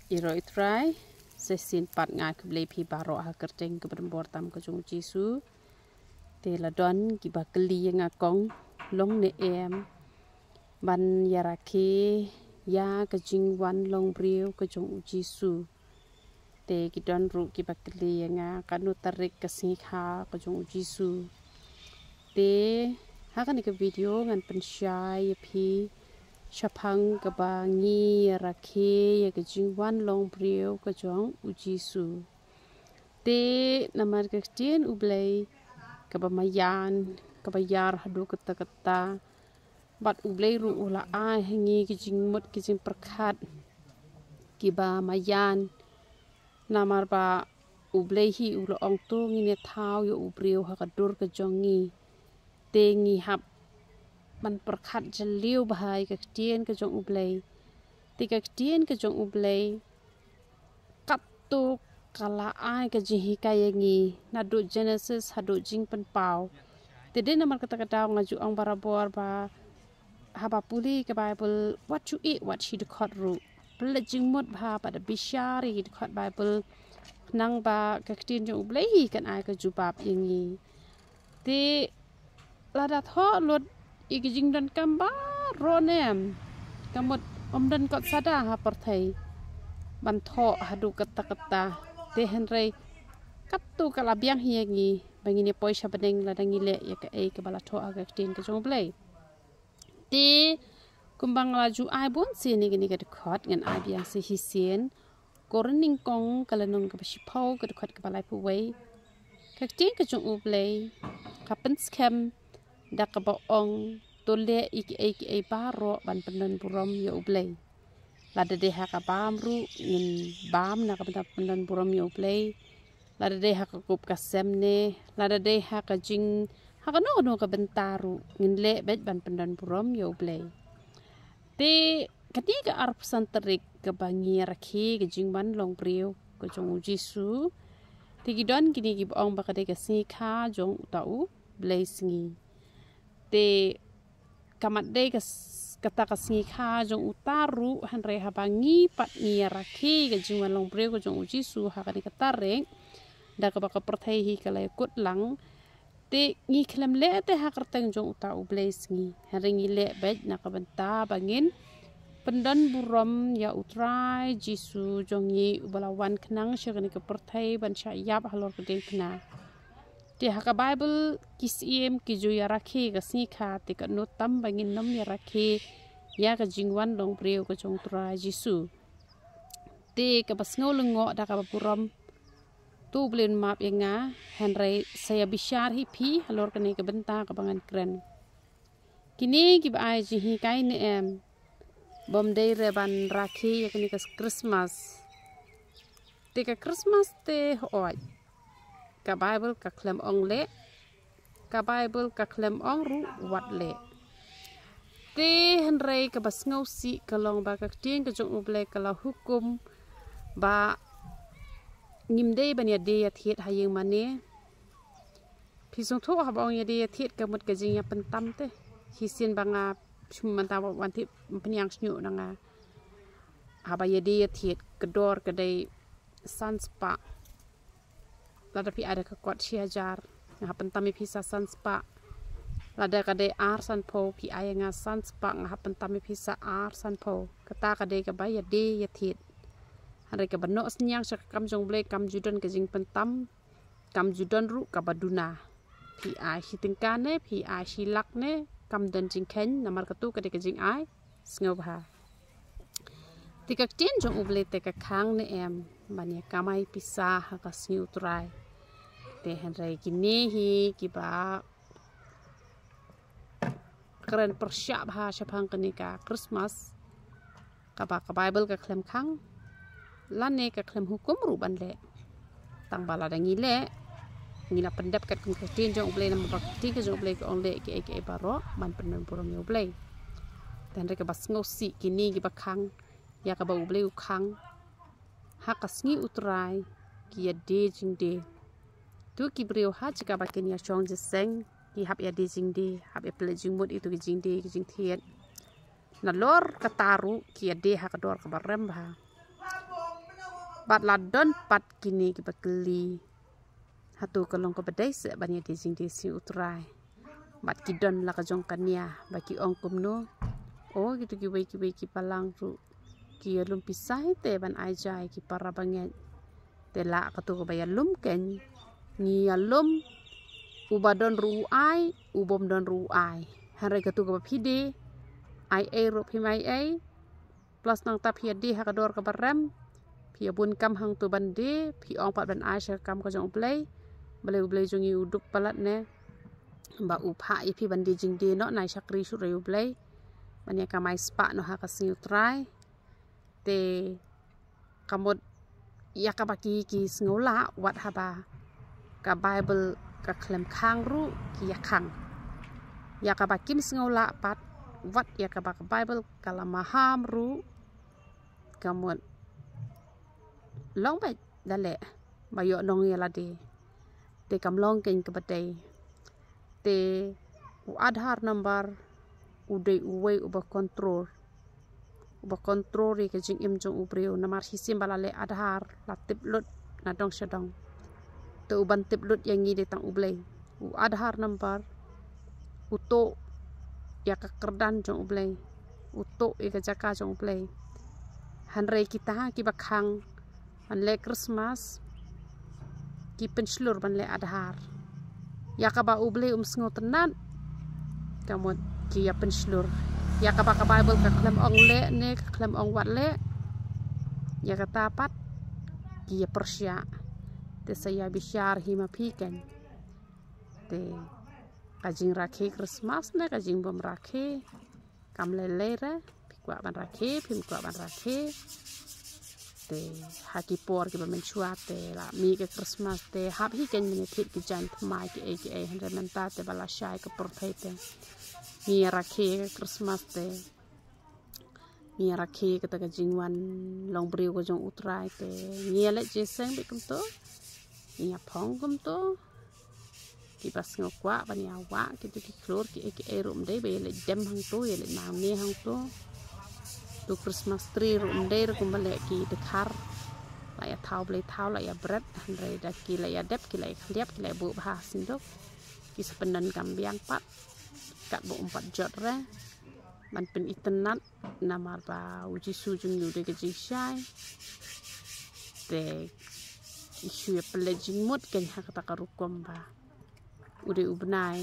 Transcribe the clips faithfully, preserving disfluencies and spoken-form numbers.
Ïaroh ïa u Trai, sa shisien pat nga ai khublei ïa phi baroh ha ka kyrteng kaba donbor tam ka jong u Jisu. Te la don kiba kylli ïa nga kong, long ne em ban ïarakhe ïa ka jingwan long briew ka jong u Jisu. Te ki don ruh kiba kylli ïa nga katno tarik ka sngi kha ka jong u Jisu. Te ha kane ka video ngan pynshai ïa phi shaphang kaba ngi ïarakhe ïa ka jingwan long briew ka jong u Jisu. Te namar ka ktien u Blei kaba maïan, kaba ïar haduh katta katta, bad u Blei ruh u la ai ha ngi ki jingmut ki jingpyrkhat kiba maïan. Namar ba u Blei hi u la ong to ngin ïa thaw ïa u briew ha ka dur ka jong ngi. Te ngi hap ban pyrkhat jylliew bha ïa ka ktien ka jong u Blei. Te ka ktien ka jong u Blei katto ka la ai ka jinghikai ïa ngi, naduh Genesis haduh Jingpynpaw. Te dei namar kata ka daw nga ju ong barabor ba haba pule ka Baibl, wat shu ïeh, wat shu dkhot ruh. Pynleit jingmut bha bad bishar ïa ki dkhot Baibl, khnang ba ka ktien jong u Blei hi kan ai ka jubab ïa ngi. Te lada thoh lut ïa ki jingdonkam baroh ne em, ka mut ym don kot sada ha pyrthei ban thoh haduh katta katta. Te hynrei katto ka la biang hi ïa ngi ba ngin ïa poi sha bneng lada ngi leh ïa kaei kaba la thoh ha ka ktien ka jong u Blei. Te kumba nga la ju ai bun sien ïa kane ka dkhot, ngan ai biang sa shisien. Korinth nyngkong ka lynnong kaba shiphew ka dkhot kaba laiphew wei. Ka ktien ka jong u Blei ka pynskhem da kaba ong, to leh ïa kiei kiei baroh ban pyndon burom ïa u Blei. Lada dei ha ka bam ruh ngin bam na ka bynta pyndon burom ïa u Blei. Lada dei ha ka kup ka sem ne, lada dei ha ka jing, ha kano kano ka bynta ruh ngin leh beit ban pyndon burom ïa u Blei. Te kane ka arphew san tarik kaba ngi ïarakhe ka jingwan long briew ka jong u Jisu. Te ki don kine kiba ong ba ka dei ka sngi kha jong uta u Blei sngi. Te ka mat dei ka s-, kata ka sngi kha jong uta ruh, hynrei haba ngi pat ngi ïarakhe ka jingwan long briew ka jong u Jisu ha kane ka tarik, da kaba ka pyrthei hi ka la ïakut lang. Te ngi khlem leh te ha kyrteng jong uta u Blei sngi, hynrei ngi leh beit na ka bynta ba ngin pyndon burom ïa u Trai Jisu jong ngi uba la wan khnang sha kane ka pyrthei ban shah ïap halor ka diengphna. Te ha ka Baibl ki syiem ki ju ïarakhe ka sngi kha, te katno tam ba ngin nym ïarakhe ïa ka jingwan long briew ka jong u Trai Jisu. Te kaba sngew lyngngoh da kaba burom, to u Blei un map ïa nga, hynrei sa ïa bishar hi phi halor kane ka bynta kaba ngan kren. Kine kiba ai jinghikai ne em, bym dei re ban rakhe ïa kane ka Christmas. Te ka Christmas te hooid, ka Baibl ka khlem ong leh, ka Baibl ka khlem ong ruh wat leh. Te hynrei kaba sngewsih ka long ba ka ktien ka jong u Blei ka la hukum ba ngim dei ban ïadie ïathied ha ïing mane. Phi sngewthuh haba ong ïadie ïathied ka mut ka jingïapyntam te. Shisien ba nga shim mynta ba wan thied pynïang shñiuh na nga. Haba ïadie ïathied ka dor ka dei san spah. Lada phi ai da ka kot shi hajar, nga hap pyntam ïa phi sa san spah. Lada ka dei ar sanphew, phi ai ïa nga san spah, nga hap pyntam ïa phi sa ar sanphew. Kata ka dei kaba ïadie ïathied. Hynrei kaba noh synñiang sha ka kam jong u Blei kam ju don ka jingpyntam, kam ju don ruh kaba duna. Phi ai shi tyngka ne, phi ai shi lak ne, kam don jingkheiñ, namar katu ka dei ka jingai sngewbha. Te ka ktien jong u Blei te ka khang ne em ban ïa kamai pisa ha ka sngi u Trai. Te hynrei kine hi kiba kren pyrshah bha shaphang kane ka Christmas, kaba ka Baibl ka khlem khang lane ka khlem hukum ruh ban leh. Tang ba lada ngi leh, ngi la pyndep katkum ka ktien jong u Blei, namar ba ka ktien ka jong u Blei ka ong leh kiei kiei baroh ban pyndon burom ïa u Blei. Te hynrei kaba sngewsih kine kiba khang ïa kaba u Blei u khang, ha ka sngi u Trai ki ïadie jingdie. Tu ki briew ha jaka ba kin ïashong jingïaseng ki hap ïadie jingdie, hap ïapynleit jingmut ïa tu ki jingdie ki jingthied. Nalor kata ruh ki ïadie ha ka dor kaba rem bha. Bad la don pat kine kiba kylli, hato ka long kaba dei se ban ïa die jingdie sngi U Trai? Bad ki don la ka jong ka nia ba ki ong kumno? O, kito kiwei kiwei ki balang ruh ki ïalum pisa hi te ban ai ja ïa ki para bangeit. Te la kato kaba ïalum kein, ngi ïalum uba don ruh u ai, u bym don ruh u ai. Hynrei kato kaba phi die, ai ei ruh phim ai ei. Plus nangta phi ïa die ha ka dor kaba rem, phi ïa bun kam hangto ban die, phi ong pat ban ai sha ka kam ka jong U Blei. Balei U Blei jong ngi u dup palat ne? Ba u phah ïa phi ban die jingdie noh, nai shakri shuh ïa U Blei ban ïa kamai spah noh ha ka sngi U Trai. Te ka mut ïa kaba ki, ki sngew lah, wat haba ka Baibl ka khlem khang ruh ki ïa khang. Ïa kaba kim sngew lah pat, wat ïa kaba ka Baibl ka la maham ruh, ka mut long beit da leh ba ïoh nong ïa lade. Te kam long kein kaba dei. Te u Aadhaar number u dei uwei uba control, uba control ïa ka jingim jong u briew. Namar shisien ba la leh Aadhaar, la tip lut na dong sha dong. Te uban tip lut ïa ngi dei tang U Blei. U Aadhaar number u tuh ïa ka kyrdan jong U Blei, u tuh ïa ka jaka jong U Blei. Hynrei kita kiba khang ban leh Christmas, ki pynshlur ban leh Aadhaar. Ïa kaba U Blei um sngewtynnat, ka mut ki ïa pynshlur. Ïa kaba ka Baibl ka khlem ong leh ne ka khlem ong wat leh, ïa kata pat ki ïa pyrshah. Te sa ïa bishar hi ma phi kein. Te ka jingrakhe Christmas ne ka jingbym rakhe, kam lei lei re, phi kwah ban rakhe, phim kwah ban rakhe. Te ha ki por kiba mynshuwa te la mih ka Christmas te hap hi kein ban ïa thied ki jaiñ thymmai kiei kiei, hynrei mynta te ba la shai ka pyrthei te ngi ïa rakhe ka Christmas te ngi ïa rakhe kata ka jingwan long briew ka jong U Trai te ngi ïa leit jingïaseng beit kumto, ngi ïa phong kumto. Kiba sngew kwah ban ïa wah kito ki khlur kiei kiei ruh ym dei ba ïa leit dem hangto, ïa leit nangne hangto. To Christmas tree ruh ym dei ruh kumba leh ki dkhar, la ïa thaw blei thaw, la ïa bret, hynrei da ki la ïa dep, ki la ïa khliap, ki la ïa buh bha synduk. Ki sa pyndonkam biang pat katba um pat jot re ban pynitynnat, namar ba U Jisu jong ngi u dei ka jingshai. Te ki shu ïa pynleit jingmut kein ha kata ka rukom ba u dei u bnai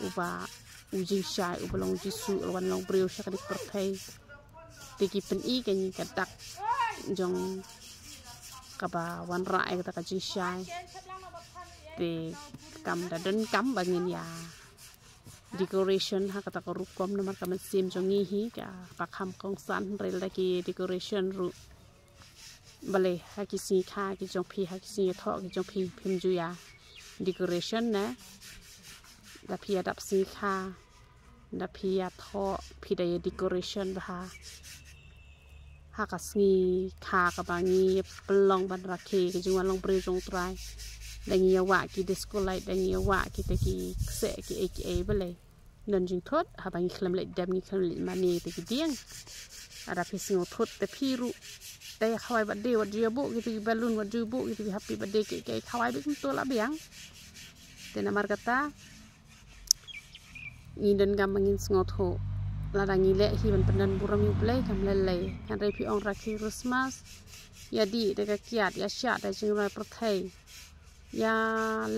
uba u jingshai, uba long U Jisu, u wan long briew sha kane ka pyrthei. Te ki pyni kein ka dak jong kaba wanrah ïa kata ka jingshai. Te kam da donkam ba ngin ïa decoration ha kata ka rukom, namar ka mynsiem jong ngi hi kaba kham kongsan, hynrei lada ki decoration ruh, balei ha ki sngi kha ki jong phi, ha ki sngi ïathoh ki jong phi, phim ju ïa decoration ne? Da phi ïa dap sngi kha, da phi ïathoh, phi da ïa decoration bha. Ha ka sngi kha kaba ngi pynlong ban rakhe ka jingwan long briew jong U Trai, da ngi ïa wah ki disco light, da ngi ïa wah kita ki kseh kiei kiei, balei? Don jingthut haba ngi khlem leit dem, ngi khlem leit mane kita ki dieng. Lada phi sngewthut te phi ruh, te khawai birthday, wat ju ïa buh kita ki balloon, wat ju buh kita ki happy birthday kiei kiei, khawai beit kumto la biang. Te namar kata ngi donkam ba ngin sngewthuh, lada ngi leh hi ban pyndon burom ïa U Blei kam lei lei. Hynrei phi ong rakhe Christmas, ïa dih da ka kiad, ïa shah da jingrwai pyrthei, ïa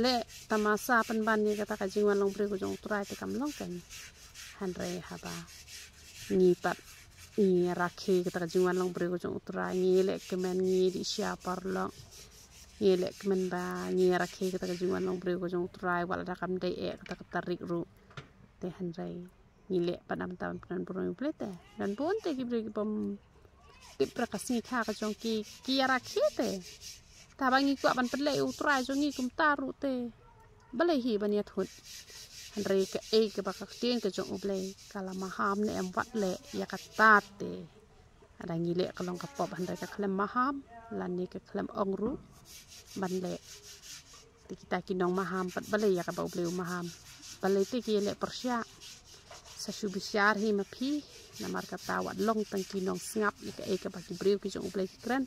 leh tamasa pynban ïa kata ka jingwan long briew ka jong U Trai, te kam long kein. Hynrei haba ngi pat ngi rakhe kata ka jingwan long briew ka jong U Trai, ngi leh kmen, ngi dih sha paralok, ngi leh kmen ba ngi rakhe kata ka jingwan long briew ka jong U Trai, wat lada kam dei eh kata ka tarik ruh. Te hynrei ngi leh pat namar ban pyndon burom ïa U Blei te. Don bun te ki briew ki bym tip re ka sngi kha ka jong ki, ki ïa rakhe te. Te haba ngi kwah ban pynleh ïa U Trai jong ngi kumta ruh te, balei hi ban ïathut? Hynrei kaei kaba ka ktien ka jong U Blei ka la maham ne em, wat leh ïa kata te. Lada ngi leh ka long ka pop, hynrei ka khlem maham lane ka khlem ong ruh ban leh. Te kita ki nongmaham pat, balei ïa kaba U Blei u maham? Balei te ki ïa leh pyrshah? Sa shu bishar hi ma phi, namar kata wat long tang ki nongsngap ïa kaei kaba ki briew ki jong U Blei ki kren.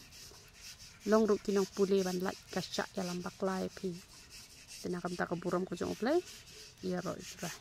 Long ruh ki nongpule ban lait ka shah ïalam bakla ïa phi. Te na ka bynta ka burom ka jong U Blei, ïaroh ïa U Trai.